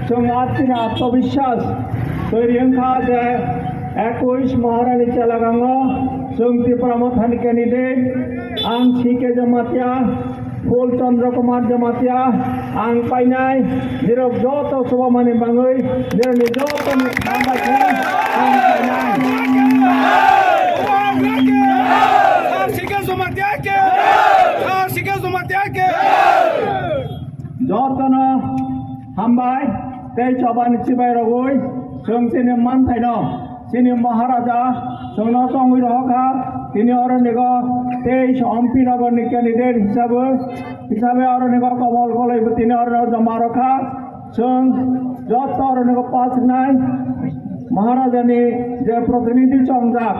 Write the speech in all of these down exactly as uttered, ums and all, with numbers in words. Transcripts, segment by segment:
Chwng atini atmabiswas twi rwngkha je ekush Maharani Chelagango chwng Tipra Mothani candidate ang C K Jamatia, Phul Chandra Kumar Jamatia, ang painai, nirok joto chubamani bangwi, nirokni jotoni hambai khe ang painai. Jotono hambai tei chobani chibai rogwi chwng chini manthaino. Chini Maharaja chwngno chongwi rohorkha, tini oronigo teis Ompi Nagarni candidate hisabe, hisabe oronigo Komol Koloi bo tini orono joma rokha. Chwng joto oronigo pass wngnai Maharajani je protinidhi chongjak,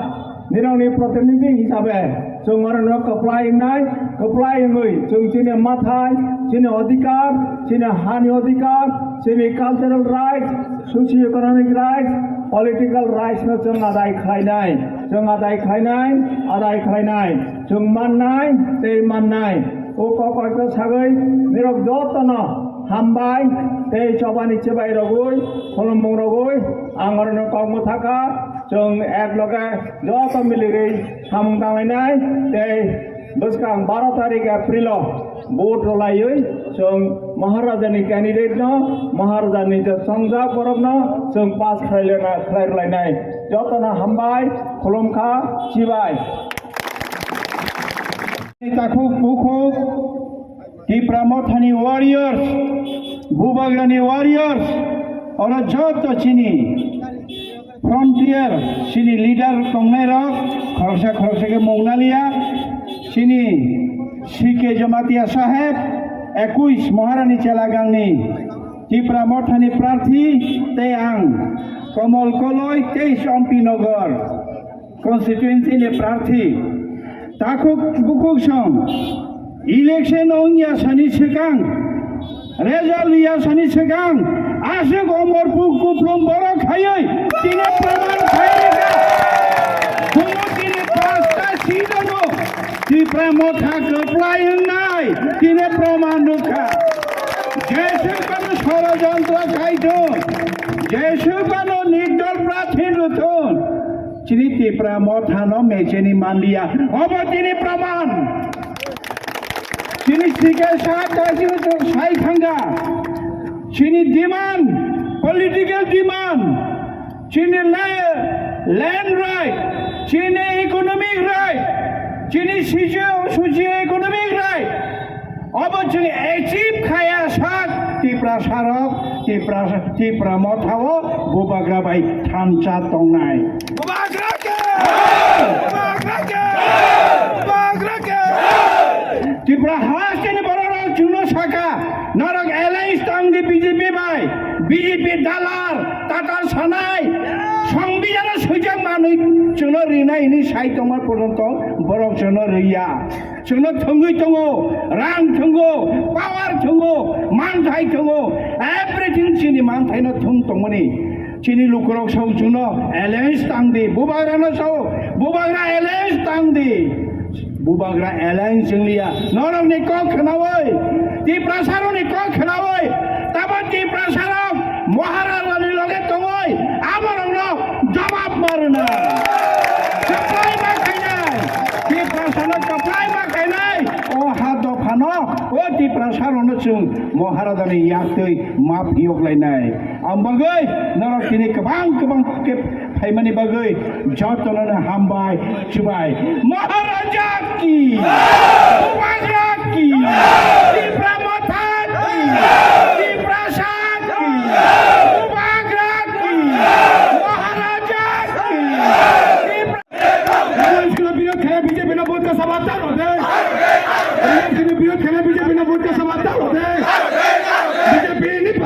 nirokni protinidhi hisabe chwng oronigo kwplai wngnai, kwplai wngwi chwng chini mathai, chini odhikar, chini hani odhikar, chini cultural rights, socio-economic rights, political rights no chwng adai khlainai, chwng adai khlainai, adai khlainai, chwng mannai tei mannai. O kok kok khe sagwi nirok jotono hambai tei chobani chibai rogwi, khulumung rogwi ang orono kok mwthakha, chwng ek loge joto miligwi samung tanglainai tei bwskang baro tarik April o vote rwlaiwi chwng Maharajani candidate no, Maharajani je chongjak borok no chwng pass khlai lena, khlai rwlainai. Jotono hambai, khulumkha, chibai. Takhuk bukhuk Tipra Mothani warriors, Bubagrani warriors, oro joto chini frontier chini leader tongnairok khoroksa khoroksa khe mung naliya. Chini C K Jamatia saheb, ekush Maharani Chelagangni Tipra Mothani prarthi, tei ang Komol Koloi, teis Ompi Nagar constituency ni prarthi. Takhuk bukhuk song election wngya sani swkang, result wngya sani swkang, aswk omorpuk kuplung borok khaiwi tini proman khai rwkha. Chwngno tini pasta seat ano Tipra Motha kwplai wngnai tini proman rwkha. Jeswk bano sorojontro khaithung, jeswk bano nirdol prarthi rwthung, chini Tipra Mothano mecheni manliya. Obo tini proman. Chini sikhe sa tasi sai thangkha. Chini demand, political demand, chini la-, land right, chini economic right, chini socio, socio economic right. Obo chwng achieve khaya sak Tiprasarok, Tipra, Tipra Mothao Bubagra bai thansa tongnai. Bubagra ke! Bubagra ke! Bubagra ke! Tipra hasteni bororok chwngno saka, norok alliance tangdi B J P bai, B J P dalar, tatar sanai, songbidano swijak manwi chwngno rinai hwnwi sai tongma porjonto borok chwngno riya. Chwngno thwngwi tongo, rang thwngo, power thwngo, manthai thwngo, everything chini manthaino thwng tongmani. Chini lukurok sao chwngno alliance tangdi, Bubagrano sao, Bubagra alliance tangdi. Bubagra alliance wngliya. Norokni kok khnaui, Tiprasarokni kok khnaui, tamo Tiprasarok Maharajani loge tongoi, aborokno jawab ma rwna. Kwplai ma khainai. Tiprasano kwplai ma khainai. O ha dophano, o Tiprasarokno chwng Maharajani yaktwi ma phiyok lainai. Ang bagwi norok tini kwbang kwbang khe phaimani bagwi jotono hambai, chubai. Maharaja ki! Bubagra ki! Tipra Motha ki! Tiprasa ki!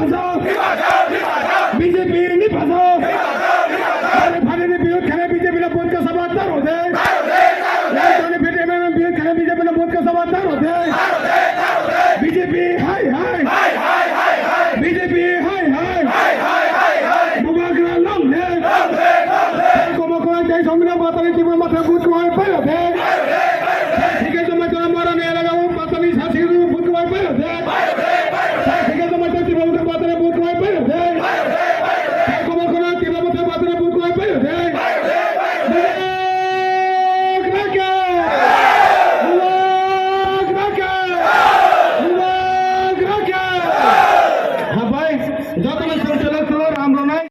B J P ni phasao. Bari phani ni birud khana B J P na vote ka sabat taro de. Tani phete M M birud khana B J P na vote ka sabat taro de. B J P hai hai. B J P hai hai. Bubagra long live. Komo komo jai somina batani tibu mata vote ko hai payo de. Thike jomai tara mara ne laga vote batani sasi vote ko hai payo de. Thike jomai tara tibu mata batani vote ko hai payo de. Komo komo tibu mata batani vote ko hai payo de. Bubagra ke. Bubagra ke. Bubagra ke. Habai, joto na song chalak chalak ram ram nai.